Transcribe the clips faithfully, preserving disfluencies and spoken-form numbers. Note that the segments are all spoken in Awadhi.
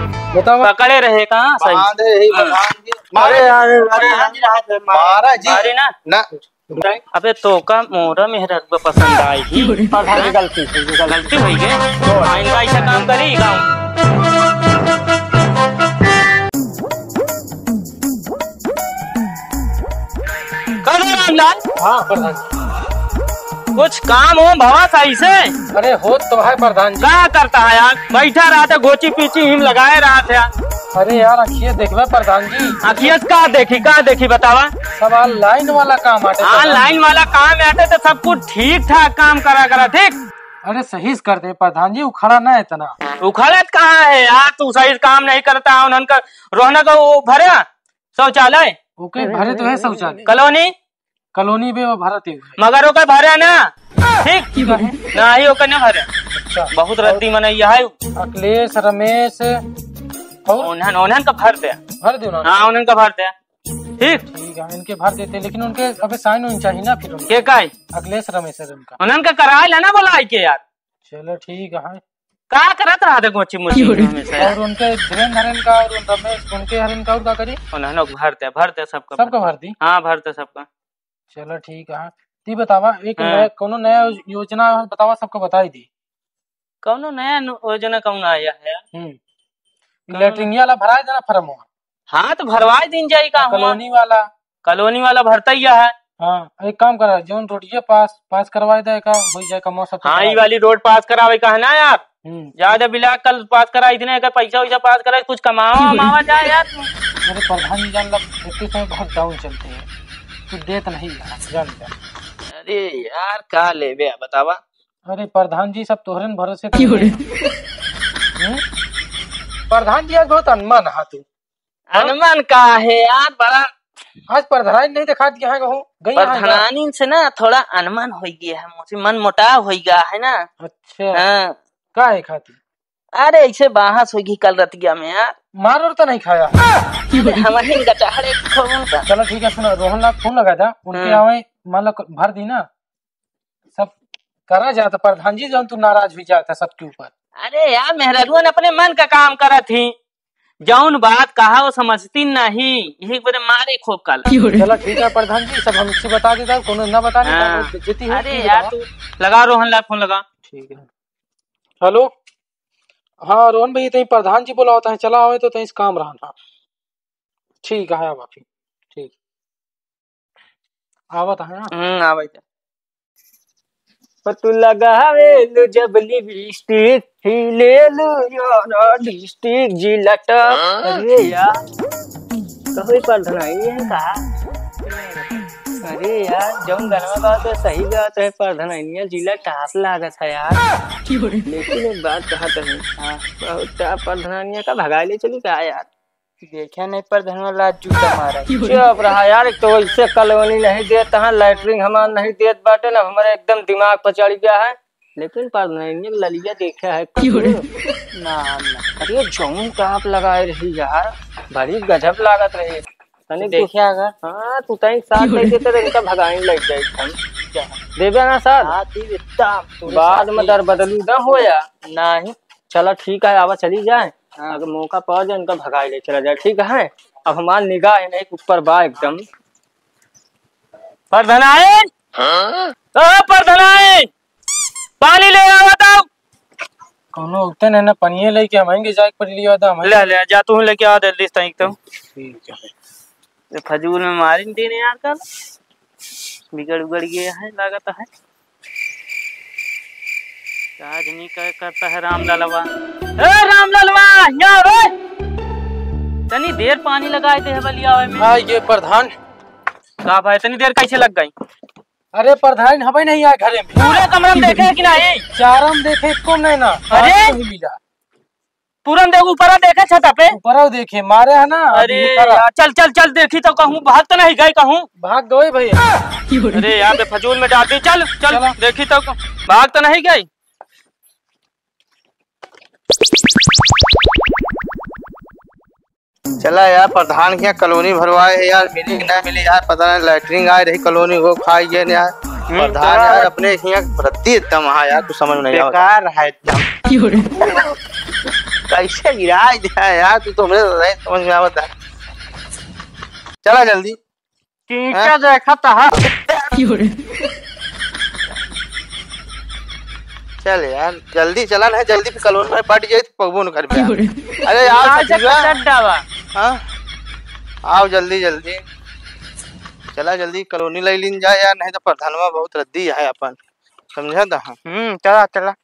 बतावा। पकड़े रहे कहाँ सही? बांधे ही हाँ। प्रधान जी। अरे, अरे, अरे, प्रधान जी, रहा है, मारा। मारा जी। अरे ना। ना। अबे तोका मोरा मेहररुआ पसंद आई ही। प्रधान जी, गलती, गलती। गलती होइ गई। हाँ, इनका ऐसा काम करी गाँव। कहो रामलाल। हाँ, प्रधान जी। कुछ काम हो भवा सही से? अरे, होत तो है प्रधान जी। का करता है यार? बैठा रहता, गोची पीची हिम लगाए रहत है। अरे यार, अखिए देखबे प्रधान जी। अखिए का देखी, का देखी बतावा? सब online वाला काम आटे प्रधान जी। Online वाला काम आटे तो सब कुछ ठीक ठाक काम करा करा, ठीक? अरे सही से करते प्रधान जी, उखड़ा ना इतना। उखड़त कहाँ है यार, तू सही से काम नहीं करता, उन्हन का रोहना का वो भरे शौचालय? ओके, भरे तो है शौचालय। कॉलोनी? कॉलोनी में वो भरत है। मगर ओकर भरे ना, ठीक? ठीक है। ना ही ओकर ना भरे। अच्छा। बहुत रद्दी मनई है। अखिलेश, रमेश, और? उन्हन, उन्हन का भर दे। भर दे उन्हन? हाँ, उन्हन का भर दे। ठीक? ठीक है, इनके भर देते, लेकिन उनके अबे sign उन चाहिए ना फिर उनके। के का है? अखिलेश, रमेश है उनका। उन्हन का कराए ला ना बोला आई के यार। चलो ठीक है। का करत रहा थे गोची मोची हमेशा यार? और उनके धीरेन धरेन का और उन रमेश उनके हरेन का और का करी? उन्हन का भर दे, भर दे सबका सबका भर दे। भर दी? हाँ, भर दे सबका। चलो ठीक है। ती बतावा, एक हाँ। नया, कौनो नया योजना बतावा, सबको बताई दी। कौनो नया नु-, योजना कौन आया है? हम्म। कौनो लैट्रिनिया वाला भराए देना फॉर्म हुआ। हाँ, तो भरवाए दिन जाई का हुआ? कॉलोनी वाला। कॉलोनी वाला भरता ही है। हाँ, एक काम करा, जौन रोडिया पास, पास करवाए दे का, हो जाए का मौसम हाँ, खराब। ई वाली रोड पास करावे का है ना यार? हम्म। ज्यादा बिला कल पास करा, इतने का पैसा वैसा पास करा, कुछ कमावा, हम्म। मावा जाए यार। अरे प्रधान जी, जान ला, इतने समय बहुत down चलते हैं, कुछ देत नहीं यार, जान जा। अरे यार, का लेबे, बतावा? अरे प्रधान जी, सब तोहरे न भरोसे क्यों रे? हम्म? प्रधान जी, आज बहुत अनमन हा तू। अनमन का है यार, बड़ा आज प्रधानी नहीं दिखात गया है, कहूँ गई है क्या? प्रधानी से ना थोड़ा अनमन हो गया है, मुझे मन मोटाव हो गया है ना। अच्छा। हाँ। का है खाती? अरे, ऐसे बाहस होगी कल रतिया में यार। मार और तो नहीं खाया? अरे, हम ही गटहरे खाऊं का। चलो ठीक है, सुनो, रोहन लाल फोन लगा था, उनके हम्म। आवे, मान लो, भर दी ना, सब करा जाता, प्रधान जी जौन तू नाराज हुई जाता सबके ऊपर। अरे यार, मेहरारुअन अपने मन का काम करत ही, जौन बात कहा वो समझती नहीं, यही बरे मारे खूब कल। चलो ठीक है प्रधान जी, सब हमसे बता देता, कोनो ना बताने का, हाँ। बेइज्जती हो, अरे तू यार, बताओ। तू लगा रोहन लाल फोन लगा। ठीक है। हेलो। हाँ, रोहन भैया, तहीं प्रधान जी बोलावत हैं, चला आवे तो तहीं से काम रहन। हाँ, ठीक है, आवा फिर। ठीक। आवत है ना? हम्म, आवे जा। ओ तू लगावेलू जब लिपस्टिक, हिलेलू यार डिस्ट्रिक्ट जिला टॉप। हाँ? अरे यार, कभी प्रधानी है का? अरे यार, जौन गाना गावत है, सही गावत है, प्रधानी है, जिला टॉप लागत है यार। लेकिन एक बात कहत हई, हाँ। बहुत टॉप प्रधानिया का भगाए ले चली का यार? देखे नहीं प्रधानवा लाज जूता मारा। चुप रहा यार, एक तो वैसे कॉलोनी नहीं देत, तहाँ लैट्रिन हमार नहीं देत बाटे ना, हमारे एकदम दिमाग पर चढ़ गया है। लेकिन प्रधानिया ललिया देखे है कभी? ना, ना। अरे जौन टॉप लगाए रही यार, बड़ी गजब लागत रही। तनी देखे अगर। हाँ, तू तनी साथ नहीं देते तो इनका भगाइन लग जाए हम। देबे ना साथ? हाँ, दी एकदम। बाद में दर बदलू ना हो या। नहीं। चलो ठीक है, आवा चली जाए। हाँ। अगर मौका पा जाए, इनका भगाई ले चला जाए, ठीक है? अब हमार निगाह है नहीं ऊपर बा एकदम। प्रधानाइन! हाँ? ओ प्रधानाइन! पानी ले आवा तो। कौनो उगते नहीं ना, पनिये लेके हम आएंगे, जाए के पड़ी लिया था हम। ले, ले, जा तू लेके आ जल्दी से तनिक तो। ठीक है। ये फजूल में मारिन दिन यार कल। बिगड़ उगड़ गया है, लागत है। आज नहीं कर, करता है रामललवा। ए रामललवा, यहाँ आवे। तनी देर पानी लगाए दे बलिया में। हाँ, ये प्रधान। का भाई, इतनी देर कैसे लग गई? अरे प्रधान हवे नहीं आए घरे में। पूरे कमरा में देखे कि नहीं? चारम देखे, एको नहीं ना। अरे! आज नहीं मिला। पूरन देख, ऊपरा देखे छता पे। ऊपरा देखे, मारे है ना, अरे अभी ऊपरा। यार, चल, चल, चल, देखी तो कहूँ, भाग तो नहीं गए कहूँ। भाग गए भैया। अरे यार, बे फजूल में डाल दी, चल, चल, चलो। देखी तो कहूँ, भाग तो नहीं गए। चला यार, प्रधान के यहाँ कॉलोनी भरवाए है यार, मिली कि ना मिली यार, पता नहीं, लैट्रिन आए रही कॉलोनी, वो खाई गए यार। हम्म, प्रधान यार, अपने यहाँ रद्दी एकदम वहाँ यार, कुछ समझ में नहीं आवता। बेकार है एकदम। कैसे गिराइ दिया यार, तू तो हमरे नहीं समझ में आवत है। चला जल्दी। टीका हैं? देखा था। चल यार, जल्दी चला ना, जल्दी फिर कलोनी में पट जाई तो पगबो न करबे। अरे यार, आज सचुआ। चड्डा बा। हाँ? आओ जल्दी, जल्दी। चला जल्दी, कलोनी लइ लीन जाए यार, नहीं तो प्रधानवा बहुत रद्दी है अपन। समझा था? हम्म, चला, चला।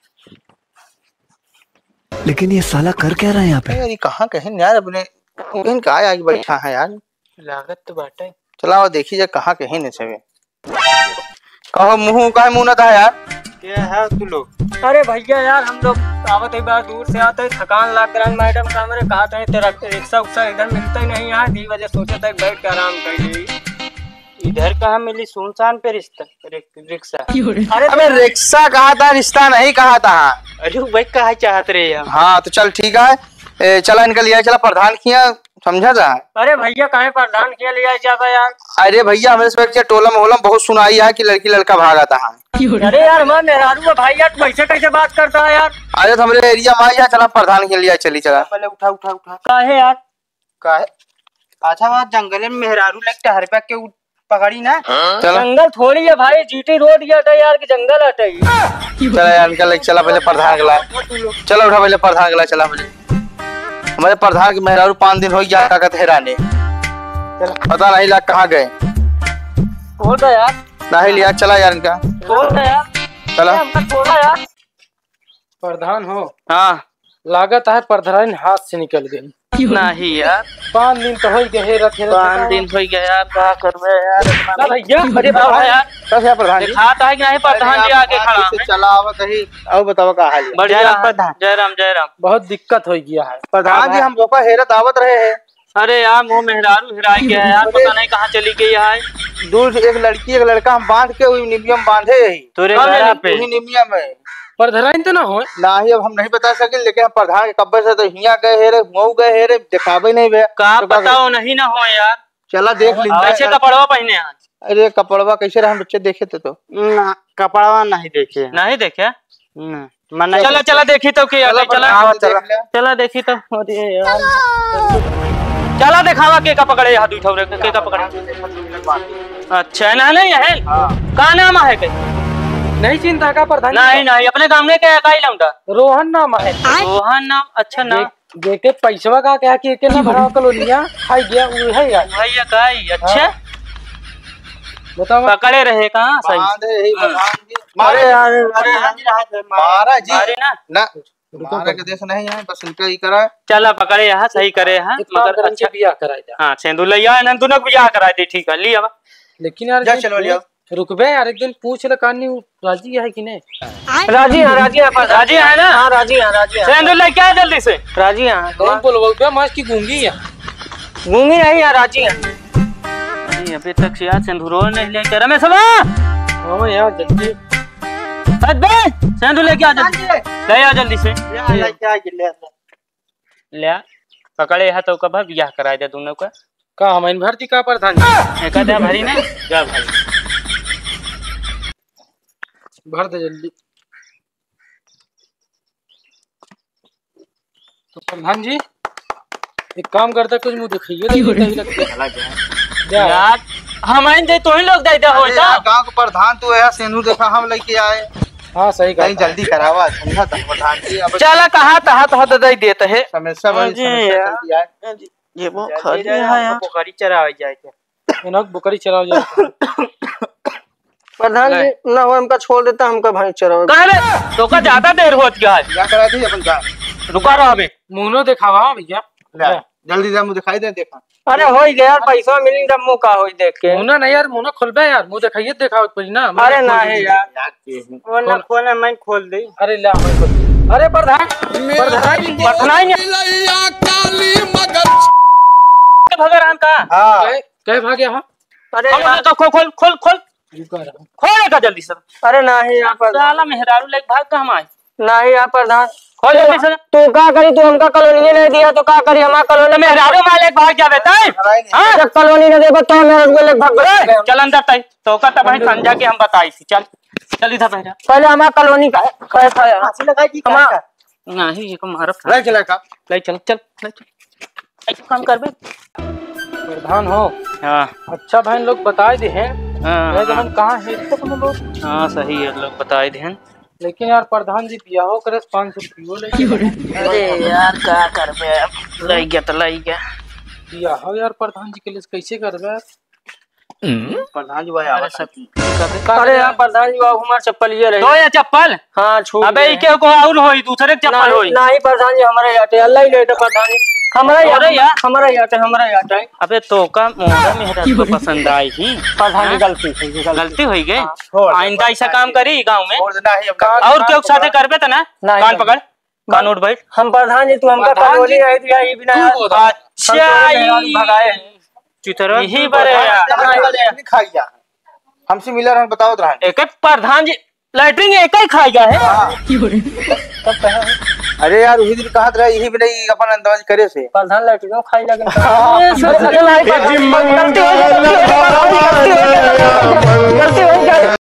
लेकिन ये साला कर क्या रहा है यहाँ पे? अरे, ये कहाँ कहीं यार, अपने इनका आया आगे बैठा है यार। लागत तो बाटे। चला, वो देखी जा कहाँ कहीं ने छवे। कहो, मुँह काहे मुँह ना था यार? क्या है तू लोग? अरे भैया यार, हम लोग आवत ही बार दूर से आते हैं, थकान लाग रहा है मैडम का, हमरे कहा था तेरा रिक्शा उक्शा इधर मिलता ही नहीं है, दी वजह सोचे थे बैठ के आराम कर ली। इधर कहाँ मिली सुनसान पे रिश्ता, रि-, रिक्शा? अरे अबे रिक्शा कहा था, रिश्ता नहीं कहा था। अरे वो भाई कहा चाहत रहे हम। हाँ तो चल ठीक है, ए, चला इनका लिया चला प्रधान किया, समझा था। अरे भैया काहे प्रधान किया लिया जाता यार? अरे भैया हमरे से बच्चे टोलम ओलम बहुत सुनाई है कि लड़की लड़का भागा था। अरे यार हमारा मेहरारू है भाई यार, तू ऐसे कैसे बात करता है यार? अरे तो हमरे एरिया में आई है, चला प्रधान के लिया चली चला। पहले उठा उठा उठा। काहे यार? काहे? अच्छा, वहाँ जंगले में मेहरारू लेके टहरबा के उ-, पकड़ी ना। चला। जंगल थोड़ी है भाई, जीटी रोड ये हटे यार कि जंगल हटे। चला यार, इनका लेके चला पहले प्रधान के ला। चला उठा पहले प्रधान के ला, चला पहले। हमारे प्रधान के मेहरारू पाँच दिन हो गया, का कहते हेराने। चला। पता नहीं लाग कहाँ गए। छोड़ दे यार। नहीं लिया, चला यार इनका। छोड़ दे यार। चला। हमका छोड़ा यार। प्रधान हो। हाँ। लागत है प्रधान हाथ से निकल गई। नहीं यार। पाँच दिन तो हो गए, हेरत, हेरत पाँच दिन हो गए यार, का करबे यार? ना भैया, अरे बाबा यार। कैसे है प्रधान जी? दिखाता है कि नहीं, प्रधान जी आके खड़ा है। चला आवत ही, और बताओ का हाल है? बढ़िया जय राम है। प्रधान। जय राम, जय राम। बहुत दिक्कत हो गया है। प्रधान जी, हम ओका हेरत आवत रहे हैं। अरे यार, वो मेहरारू हेराई गया है यार, पता नहीं कहाँ चली गई है। दूर से एक लड़की, एक लड़का हम बांध के वही निबिया में बांधे ही। तोरे कब घर पे? वही निबिया में। प्रधान तो ना हो। ना ही, अब हम नहीं बता सके, लेकिन हम प्रधान के कब्बे से तो हियाँ गए हे रे, हुआँ गए हे रे, देखावे नहीं बे। का तो का बताओ, नहीं ना हो यार। चला देख ली। कैसे कपड़वा पहने आज? अरे कपड़वा कैसे रहा, हम बच्चे देखे थे तो। ना, कपड़वा नहीं देखे। नहीं देखे? ना, मना चला, चला देखी तो के चला, आगे, चला। हाँ, चला। चला देखी तो। अरे यार। चला देखावा के का पकड़े, यहाँ दुई ठौरे के का पकड़े। अच्छा, ना, नहीं है। हाँ। का नाम है के? नहीं चिंता का प्रधान जी? नहीं, नहीं, अपने गाँव में क्या का ही लौंडा? रोहन नाम है। रोहन नाम, अच्छा नाम। देख, देखे पैसवा का क्या कि एके ना भरावा कलोनिया, खाई गया, उ है यार। भैया का ही, अच्छा। हाँ। बताओ। पकड़े रहे कहाँ सही? बांध है, यही हाँ। बांध के। अरे यार, अरे यार। महाराज जी। अरे ना। ना, रुको, मारे रुको। के देश नहीं है, बस इनका ही करा। चला पकड़े यहाँ, सही करे यहाँ, एक काम मगर कर, इनके अच्छा। बियाह कराई जा। हाँ, सेंदुर ले आए, नंदू ने बियाह कराई दे, ठीक है, लिया। लेकिन यार, जा, एक दिन चलो, पूछ, लिया। रुकबे यार, एक दिन पूछ ले, कानी उ राजी है कि नहीं? राजी है, राजी है, पर राजी है ना? हाँ, राजी है, राजी है। सेंदुर लेके आ जल्दी से। राजी है। कौन बोलबो बे, मस्त की गूंगी है। गूंगी नहीं है, राजी है। अरे, अबे तक से यार सेंदुरो नहीं लेके, रमेशवा! हाँ यार, जल्दी। हट बे, सेंदुर लेके आ जल्दी। हाँ जी। ले आ जल्दी से। ले आ, लेके आ, ले आ। ले आ, पकड़े है तो कब बियाह कराए दे दोनों का। का हम इन भर दी का प्रधान जी? एका दे भरी ना, जा भरी। भर दे जल्दी। तो प्रधान जी, एक काम करता, कुछ मुँह दिखाइए, तो ये कहीं रखते हैं। चला गया। जा। यार, हम आइन दे, तो ही लोग दे दे हो अरे जा। यार, गाँव के प्रधान तू है, सेनू देखा हम लेके आए। हाँ, सही कहा। कहीं जल्दी करावा, समझा था प्रधान जी। अब चला, कहा तहा तहा तो दे देते हैं। समस्या बड़ी अरे समस्या यार। चलती है। ये वो जल्दी खाली जाए, है हमको यार। बोकरी चरावे जाए के। इन्हों बोकरी चरावे जाए। प्रधान जी, नहीं। ना हो, हमका छोड़ देता, हमका भैंस चरावे। कह रे, तो का ज्यादा देर हो गया है। क्या करा थी अपन का? रुका रहा बे। मुंह नो दिखावा भैया। ले, ले। जल्दी जा, मुँह दिखाई दे, देखा। अरे हो ही गया यार, पैसा मिली तब मुँह का होई देख के। मुंह ना नहीं यार, मुंह ना खोलबे यार, मुंह दिखाइए, दिखाओ पहले ना। अरे ना है यार। यार, के हूँ। वो ना खोल। खोले, मैं खोल दे। अरे ले, मैं खोल। अरे प्रधान, प्रधान, प्रधान। भगवान का। हाँ। कहे, कहे भाग्य, हाँ। अरे हम यार। तो खोल, खोल, खोल, खोल। रुका रहा। खोल का जल्दी से। अरे ना है यहाँ पर। साला मेहरारू लेके भाग का हम आए। ना है यहाँ प्रधान। खोल जल्दी से। तू का करी, तू हमका कॉलोनी नहीं दिया तो का करी, हमारा कॉलोनी तो मेहरारू मालिक भाग जावे तय। हाँ? जब कॉलोनी न देबो तो मेहरारू लेके भाग। ए, चल अंदर तय। तो का तब समझा के हम बताई थी। चल, चल इधर बैठ जा। पहले हमारा कॉलोनी का, का, का, हमारा नाही, ये को मारब। ले चला का? ले चल, चल, ले चल। ऐसे काम करबे? प्रधान हो। हाँ। अच्छा भाई लोग बताए दे हैं। हाँ, नहीं तो हाँ। हम कहाँ हैं तो तुम लोग? हाँ, सही है, लोग बताए दे हैं। लेकिन यार प्रधान जी बियाहो करे से पाँच सौ रुपयो लेके। अरे यार, का करबे अब? लई गया तो लई गया। बियाहो यार प्रधान जी के लिए कैसे करबे? प्रधान जी भाई अरे आवत सब हैं। अरे यार प्रधान जी बाबू हमार चप्पल ये रहे। दो या चप्पल? हाँ, छूट अबे गए। ई के को और होई, दूसरे के चप्पल नहीं, होई। नहीं प्रधान जी, हमारे याटे, अल्लाह ही लेटे प्रधान जी। हमारा अरे याटे, यार। हमारा याटे, हमारा याटे। अबे तो का मोहरा में हटा तो पसंद आई ही। प्रधान जी हाँ? गलती, गलती। गलती होई गई। हाँ। छोड़ दे, आइंदा ऐसा प्रधान काम जी। करी गाँव में। छोड़ दे, नहीं, अब और का केहू साथे करबे त ना? नहीं, कान नहीं। पकड़। कान उठ बैठ। हम प्रधान जी, तू हमका प्रधान कॉलोनी जी। नहीं दिया, ये बिना तू यार। बोल। अच्छा, हम तोरे मेहरारू ई भगाए हैं। चितरवा यही तू बरे प्रधान यार। जी, नहीं खाई जा। हमसे मिला रहन, बताओ तो रहन। एक एक प्रधान जी, लैट्रिन एक ही खाई गया है। हाँ। तब कहा है? अरे यार, वही दिन कहत रहे, यही बिना ई अपन अंदाज करे से। प्रधान लैट्रिनो खाई लगे। हाँ। ये सब गलती हो गई, गलती हो गई, गलती हो गई, गलती हो गई।